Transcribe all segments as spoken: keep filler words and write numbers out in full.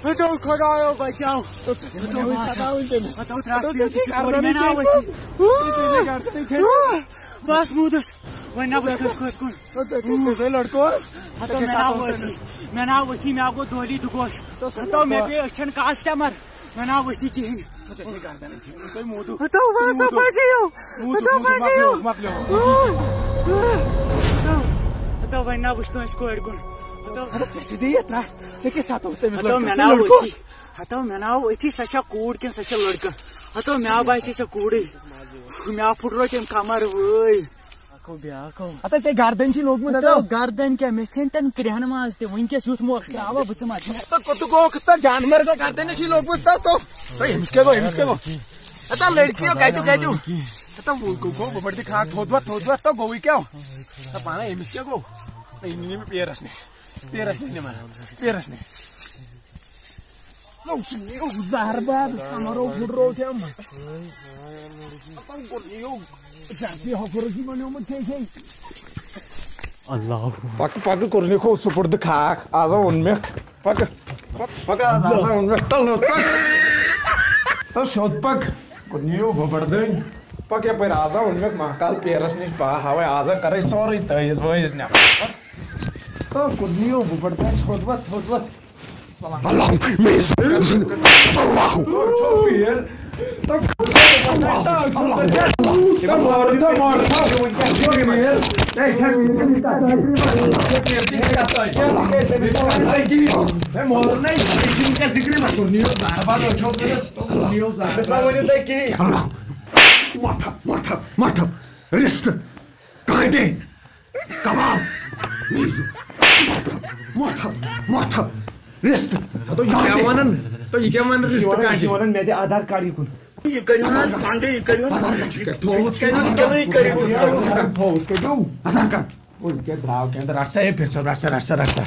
ہتو خدایو بچاو۔ ہتو ماسا۔ ہتو ترٛٹھ پیٹہِ چھِ پورِ مےٚ ناو ؤتھی۔ بس موٗدُس۔ وۄنۍ نہ وٕچھ کٲنٛسہِ کٲنٛسہِ کُن۔ لڑکو۔ ہتو مےٚ ناو ؤتھی۔ مےٚ ناو ؤتھی، مےٚ گوٚو دۄہلی دُگوش۔ ہتو مےٚ پیٚیہِ أچھن کاسٹمر۔ مےٚ ناو ؤتھی کِہیٖنۍ۔ ہتو واسا پھسیو۔ ہتو پھسیو۔ ہتو وۄنۍ نہ وٕچھ کٲنٛسہِ کورِ کُن۔ ہتو۔ ژےٚ سۭتۍ یہِ ترٛٹھ۔ ژےٚ کیٛاہ ستو تٔمِس ہتو لڑکس؟ مےٚ سُہ ناو لڑکہٕ۔ ؤتھی۔ ہتو مےٚ ناو ؤتھی، سۄ چھےٚ کوٗر کِنہٕ سۄ چھےٚ لڑکہٕ؟ ہتو مےٚ آو باسے سۄ کوٗرٕے۔ مےٚ آو پھُٹرو تٔمۍ کمر وٲے۔ اکھو بیٛاکھ ہو۔ ہتا ژےٚ گردن چھِ لوٚگمُت ہتو ہتو۔ گردن کیٛاہ، مےٚ ژھیٚنۍ تَن کرٛیٚہن منٛز تہِ، وٕنکیٚس یُتھ موقعہٕ ترٛاوَو بہٕ ژٕ مَتہِ۔ ہتا کوٚت گوٚو، کِتھ پٲٹھۍ جانور گوٚو گردن چھِ لوٚگمُت، تو، تو۔ تو أمِس کیٛاہ گوٚو، أمِس کیٛاہ گوٚو؟ ہتا لڑکی ہو، کَتیُک، کَتیُک؟ ہتا وۄنۍ گوٚو، گوٚو، بہٕ بَڑٕ دِکھ ہا تھوٚد وۄتھ، تھوٚد وۄتھ، تو گوٚوٕے کیٛاہ؟ ہتا پانَے أمِس کیٛاہ گوٚو؟ تو أمۍ نی مےٚ پیرَس نِش۔ پیرس نِش نِوان۔ پیرس نِش۔ نو، سُہ نیو زہر باد، کمرو پھُٹرو تٔمۍ۔ پتہٕ کوٚر نیو۔ سیاسی ہۄکھُر اوس یہِ بنیومُت کھے کھے۔ اللہ۔ پکہٕ، پکہٕ، کوٚر نیوکھو سُہ پُر تہٕ کھاکھ۔ آز ہا اوٚن مےٚ۔ پکہٕ، پکہٕ، پکہٕ، آز، آز ہا اوٚن مےٚ۔ تَلہٕ، پکہٕ۔ تَلہٕ سیوٚد پکہٕ۔ کوٚر نیو گۄبر دٲنۍ۔ پکہٕ یپٲرۍ، آز ہا اوٚن مےٚ مہکال پیرس نِش۔ بہٕ ہاوے، آز ہا کرے سورُے تٲیٖز وٲیٖز نٮ۪بر۔ تہٕ کوٚت نِیو بہٕ پَتہٕ تَتہِ تھوٚد وَتھ، تھوٚد وَتھ۔ سلام۔ اللہ، مےٚ یُس اللہ۔ تہٕ چھو پیر۔ تہٕ ہے، چھا پیر؟ ہے، مولوی نہ، یہِ چھُنہٕ کینٛہہ ذِکرٕے مَہ کوٚر نِیو زہر باد، چھو پیر، نِیو زہر۔ أمِس ما ؤنِو تُہۍ کِہیٖنۍ؟ اللہ۔ مۄٹھ، مۄٹھ، مۄٹھ، رِستہٕ، کانٹے۔ کباب۔ میٖزو۔ مۄٹھ، مۄٹھ۔ رِستہٕ۔ ہتو، یہِ کیٛاہ وَنان؟ تو یہِ کیٛاہ وَنان رِستہٕ یہِ کانٹے؟ وَنان، مےٚ دِ آدھار کارڈ یہِ کُن۔ یہِ کٔرِو نہ حظ بنٛدٕے، یہِ کٔرِو۔ آدھار کارڈ چھُ کَتہِ تھوٚومُت؟ یہِ کٔرِو، یہِ کٔرِو۔ آدھار کارڈ تھوٚومُت، کٔرِو۔ آدھار کارڈ۔ او، یہِ کیٛاہ درٛاو کیٛاہ؟ رَٹ سا، ہے، پھِر سا، رَٹ سا، رَٹ سا، رَٹ سا۔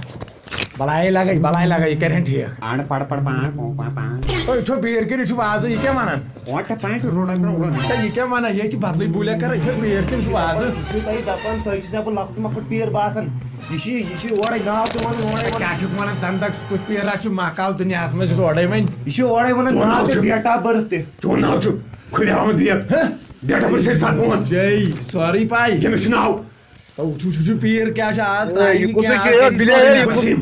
بَلایے لَگے، بَلاے لَگے، یہِ کَرِہَن ٹھیٖک۔ اَڑٕ پَڑٕ پَڑٕ پان، پو، پان، پان۔ تُہۍ چھِو بیٖر کٔرِتھ، یہِ چھُ وازٕ، یہِ کیٛاہ وَنان؟ وۄٹھ پانٛٹہِ روڈَن پٮ۪ٹھ وُڑان۔ تہٕ یہِ کیٛاہ وَنان؟ یہِ چھِ بدلٕے بوٗلیا کَران، یہِ چھُ بیٖر کٔرِتھ، یہِ چھُ وازٕ۔ یہِ چھُ تۄہہِ دَپان، تُہۍ چھِو سا بہٕ لۄکُٹ مۄکُٹ پیٖر باسان۔ یہِ چھِ، یہِ چھِ اورَے ناو تہِ وَنان، اورَے وَنان۔ کیٛاہ چھُکھ وَنان؟ تَمہِ دۄہ کُس پیٖر ہا چھُ ماکال دُنیاہَس منٛز، یہِ چھُ اورَے وۄنۍ۔ یہِ چھُ اورَے وَنان، چون ناو ناو تہِ چھُ، date of birth تہِ۔ چون ناو چھُ خۄدا احمد بیگ، ہہ؟ Date of birth چھِ أسۍ سَتووُہ۔ جے، سورُے پَے۔ ییٚمِس چھُ ناو۔ تو وٕچھِو، وٕچھِو، وٕچھِو، پیٖر کیٛاہ چھُ آز، اے، ترٛاوِ یہِ نہٕ کُس کینٛہہ، چھُ آز یہِ کَرِ بِلیل، نہٕ یہِ کُس؟ وسیٖم۔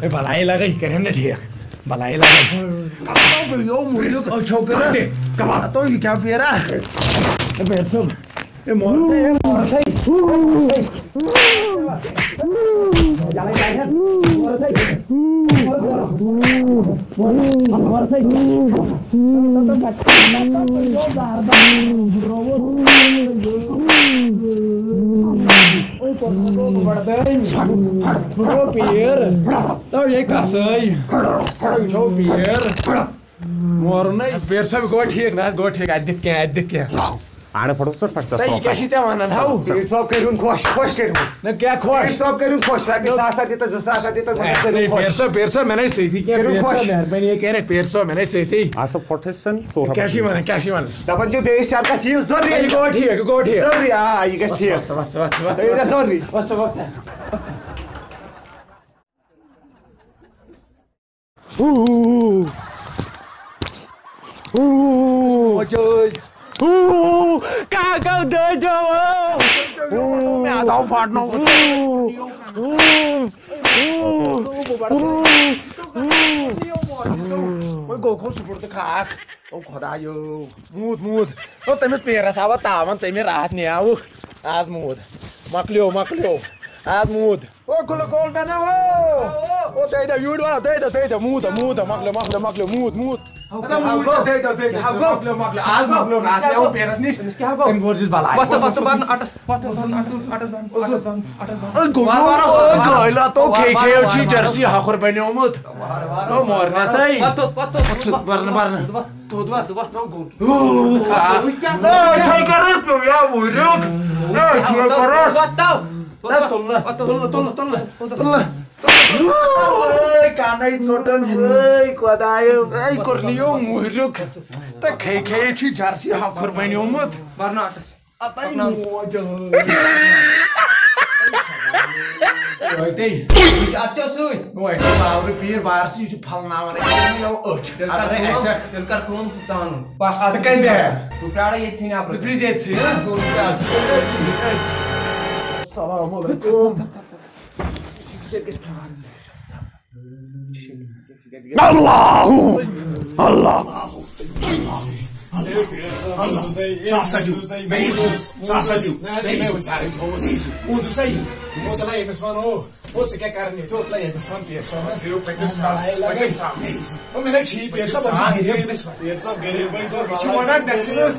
ہے، بَلایہِ لَگے، یہِ کَرِ ہا نہٕ ٹھیٖک۔ بَلایہِ لَگے۔ یو مُلک أچھو کٔرِتھ۔ کَتہِ؟ کَباب۔ تو یہِ کیٛاہ پیٖرا؟ ہے، پیٖر صٲب۔ ہے، مور تھٲے، ہے، مور تھٲے۔ پیر۔ تو یہ کسٲے۔ چھو پیر۔ مورنے۔ پیر صٲب، گوٚو ٹھیٖک نہ حظ، گوٚو ٹھیٖک، اَتہِ دِکھ کینٛہہ، اَتہِ دِکھ کینٛہہ۔ اَڑٕ پھَٹوس ژٕ، پھَٹھ ژٕ تہٕ یہِ کیٛاہ چھِ ژےٚ وَنان؟ ہاو۔ پیر صٲب، کٔرِوُن خۄش، خۄش کٔرِوُن۔ نہ، کیٛاہ خۄش؟ پیر صٲب، کٔرِوُن خۄش، رۄپیہِ ساس اَتھ دِتہٕ، زٕ ساس اَتھ دِتہٕ، وۄنۍ اَسہِ کٔرِو نَے خۄش۔ پیر صٲب، پیر صٲب، مےٚ نَے سۭتی کینٛہہ، کٔرِو پیر صٲب، خۄش۔ مہربٲنی کٔرِتھ، پیر صٲب، مےٚ نَے سۭتی۔ آ، سُہ پھوٚٹ اَسہِ سَن، سُہ کیٛاہ چھِ یہِ وَنان، کیٛاہ چھِ یہِ وَنان؟ دَپان چھِو بیٚیِس چَرکَس یِیِو ضروٗری۔ یہِ گوٚو ٹھیٖک، یہِ گوٚو ٹھیٖک۔ ضروٗری، آ، یہِ گژھِ ٹھیٖک۔ وَس، وَس، وَس، وَس، تُہۍ ییٖزیو ضروٗری۔ وَس، وَس۔ اوٗ، اوٗ، اوٗ، کاکو دٲدیو، اوٗ، مےٚ آو پھاٹنو۔ اوٗ، اوٗ، اوٗ، اوٗ، اوٗ۔ وۄنۍ گوٚو کھو سُپُر تہٕ کھاکھ۔ او خۄدایو، موٗد، موٗد۔ او تٔمِس پیرَس آوا تاوَن، ژےٚ مےٚ راتھ نیاوُکھ۔ آز موٗد۔ مۄکلیو، مۄکلیو۔ آز موٗد۔ او کُلہٕ کول ٹَنہ، او۔ او تُہۍ دَو یوٗرۍ وَلہٕ، تُہۍ دَو، تُہۍ دَو، موٗد، موٗد، مۄکلیو، مۄکلیو، مۄکلیو، موٗد، موٗد۔ ہَتہ موٗدۍ تہٕ دے تو، دے تو، مۄکلیو، مۄکلیو، آز مۄکلیو راتھ مےٚ آو پیرَس نِش۔ أمِس کیٛاہ گوٚو؟ تٔمۍ ووٚن، یُس بَلاے۔ وۄتھ، وۄتھ، بَرنہٕ اَٹَس، وۄتھ، وۄتھ، بَرنہٕ اَٹَس، اَٹَس بَرنہٕ، اَٹَس بَرنہٕ، اَٹَس بَرنہٕ۔ اے، گوٚو، وَر، وَر، وَر، وَر۔ گٲلۍ ہَتو کھے کھے چھُ جٔرسی ہَکھُر بَنیومُت۔ او، مورنَسَے۔ وۄتھ، وۄتھ، وَرنہٕ، وَرنہٕ۔ تھوٚد وَتھ۔ وۄتھ، وۄتھ، وۄتھ، گوٚو۔ اے، چھے کَران پیوٚو یا وُریُک۔ اے، چھے کَران۔ وۄتھ، تَو۔ تُلنہٕ، تُلنہٕ، تُلنہٕ، تُلنہٕ، تُلنہٕ۔ اے، کَنَے ژوٚٹُن، اے، خۄدایو۔ اے، کوٚرنِیو مُہریُک۔ تہٕ کھے کھے چھُ جرسی ہَکھُر بَنیومُت۔ وَرناٹَس۔ اَتَے موج ٲس۔ وٲتۍ۔ اَتھ چھو سۭتۍ۔ وٲتۍ۔ پاورٕ پیٖر وارسٕے، یہِ چھُ پھَلناوان۔ أچھ۔ تیٚلہِ کَر اَدٕ کٲم، اَژَکھ۔ تیٚلہِ کَر کٲم، ژٕ ژانُن۔ بہٕ آسہٕ ژٕ کَتہِ بیٚہکھ؟ بہٕ پیارٕ ییٚتھی نٮ۪برٕ۔ ژٕ پرٛز ییٚتھٕے، ہہ؟ السلام علیکم۔ اللہ، اللہ، اللہ، اللہ۔ سُہ ہسا دیُت مےٚ یہِ زٕ، سُہ ہسا دیُت مےٚ یہِ زٕ۔ اُہُنٛد سا یہِ۔ مےٚ ووٚن، ژٕ لَے أمِس وَن، ہو، ہو، ژٕ کیٛاہ کَران ییٚتہِ؟ ہو، ژٕ لَے أمِس وَن، پیٖر صٲبَس۔ دِیِو پٔتِم ساس، پٔتِم ساس۔ ہو، مےٚ لَے چھی، پیٖر صٲب، پیٖر صٲب، غریٖب، یہِ چھُ وَنان، مےٚ چھُنہٕ،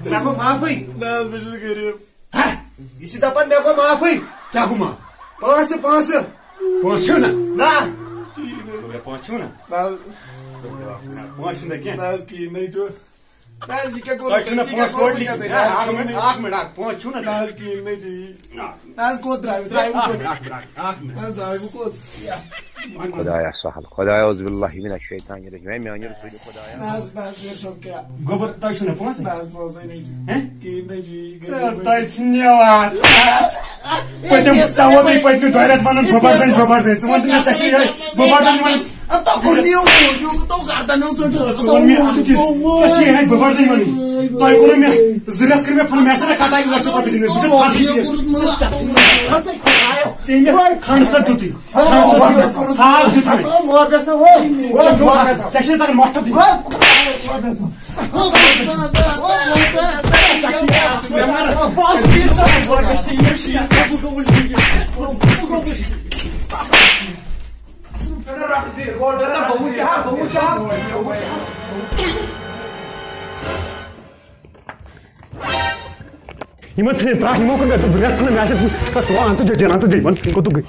مےٚ گوٚو معافٕے۔ نہ حظ، بہٕ چھُس غریٖب۔ ہہ؟ یہِ چھِ دَپان، مےٚ گوٚو معافٕے۔ کیٛاہ گوٚو معاف؟ پونٛسہٕ، پونٛسہٕ۔ پونٛسہٕ چھُو نہ؟ نہ۔ دوٚپمَے، پونٛسہٕ چھُو نہ؟ نہ۔ پونٛسہٕ چھُنہٕ تۄہہِ کینٛہہ؟ نہ حظ، کِہیٖنۍ نہٕ چھُ۔ نہ حظ، یہِ کیٛاہ گوٚو؟ تۄہہِ چھُو نہ تۄہہِ کیٛاہ پونٛسہٕ کوٚر؟ ٹوٹلی کِہیٖنۍ؟ نہ، اَکھ مِنٹ، اَکھ مِنٹ، اَکھ، پونٛسہٕ چھُو نہ؟ نہ حظ، کِہیٖنۍ نہٕ چھُ یہِ۔ نہ۔ نہ حظ، کوٚت درٛایوٕ؟ درٛایوٕ کوٚت؟ اَکھ مِنٹ، اَکھ مِنٹ، اَکھ مِنٹ۔ نہ حظ، درٛایوٕ کوٚت؟ وۄنۍ کوٚت؟ خۄدایا سہل، خۄدایا اعوذ باللہ من الشیطان الرجیم، اے میٛانہِ رسوٗلِ خۄدایا۔ نہ حظ، نہ حظ، میٖر صٲب کیٛاہ؟ گوٚبُر، تۄہہِ چھُو نہ پونٛسہٕ؟ نہ حظ، پونٛسَے نہٕ چھُ۔ ہیں؟ کِہیٖنۍ نہٕ چھُ یہِ، غریٖبٕے۔ تۄہہِ چھِ نِوان۔ پٔتِم، ژےٚ ووتُے پٔتمہِ دۄیہِ رٮ۪تہٕ وَنان بہٕ بَڑٕ دَنہِ، بہٕ بَڑٕ دَنہِ۔ ژٕ وَن تہٕ مےٚ، ژےٚ چھِ یِہوٚے بہٕ بَڑٕ دَنہِ وَنان۔ اَتھ تو کوٚر نِیو، یوٗ تو گردن نِیو ژٕ۔ ژٕ وَن مےٚ اَکھ چیٖز، ژےٚ چھِ یِہوٚے بہٕ بَڑٕ دَنہِ وَنٕنۍ۔ تۄہہِ کوٚرُو مےٚ زٕ رٮ۪تھ کٔر مےٚ فون، مےٚ ہسا نہ کَٹاے ٲس پَتہٕ دِژ مےٚ، بہٕ چھُس فاضل یہِ۔ ژےٚ مےٚ کھنٛڈ سا دیُتُے۔ کھنٛڈ سا دیُتُے۔ ہاکھ دیُت مےٚ۔ ژےٚ چھُنہٕ تَگان مۄٹھ دِنۍ۔ یِمن ژھٕنِتھ ترٛٹھ، یِمو کوٚر مےٚ رٮ۪تھ کھنٛڈ مےٚ آسہِ ژٕ، ژٕ اَن تہٕ جَجَن، اَن تہٕ جَجَن، وَن کوٚتُکھ گٔے؟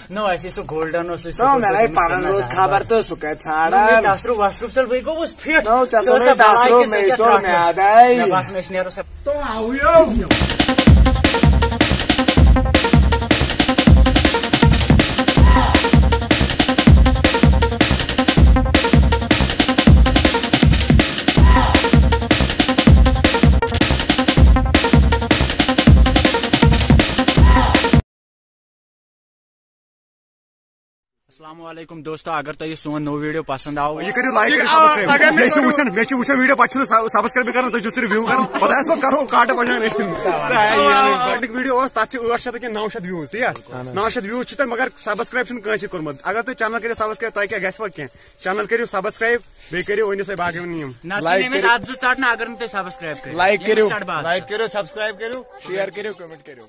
نو، اَسہِ سُہ گولڈن اوس، أسۍ نو، مےٚ لَگہِ پَنُن روٗد خبر تہٕ سُہ کَتہِ ژھانٛڈان؟ مےٚ تصرُف وصرُف ژَل، بہٕ گوٚوُس فِٹ۔ نو، ژےٚ سُہ ٲس ژَلے سۄ بَلاے تصرُف، کہِ مےٚ ژےٚ ژوٚل ترٛٹھ ٲس۔ میادَے۔ مےٚ باسان، أسۍ نیرو سا۔ تو آوُے۔ السلام علیکم دوستو، اگر تۄہہِ یہِ سون نوٚو ویڈیو پسند آو، یہِ کٔرِو لایک، کٔرِو سبسکرایب۔ اگر مےٚ چھِ وٕچھان، مےٚ چھِ وٕچھان ویڈیو، پتہٕ چھُنہٕ سب-، سبسکرایب کران، تُہۍ چھِو صرف ویو کران۔ خۄدایَس پتہٕ کرو کاٹہٕ پَنٕنٮ۪ن أچھَن۔ گۄڈٕنیُک ویڈیو اوس، تَتھ چھِ ٲٹھ شیٚتھ کِنہٕ نَو شیٚتھ ویوز، تی یا؟ نَو شیٚتھ ویوز چھِ تۄہہِ، مگر سبسکرایب چھُنہٕ کٲنٛسہِ کوٚرمُت۔ اگر تُہۍ چینل کٔرِو سبسکرایب، تۄہہِ کیٛاہ گژھِ وۄنۍ کینٛہہ؟ چینل کٔرِو سبسکرایب، بیٚیہِ کٔرِو، ؤنِو سا باقٕے یِم۔ نتہٕ چھِنہٕ لایک أمِس کٔرِو۔ اَتھ زٕ ژٹنہٕ اگر نہٕ تُہۍ سبسکرایب کٔرِو۔ لایک ییٚمِس کٔرِو۔ ژٹہٕ بہٕ اَتھ۔ لایک کٔرِو، سبسکرایب کٔرِو، شیئر کٔرِو، کمنٹ کٔرِو۔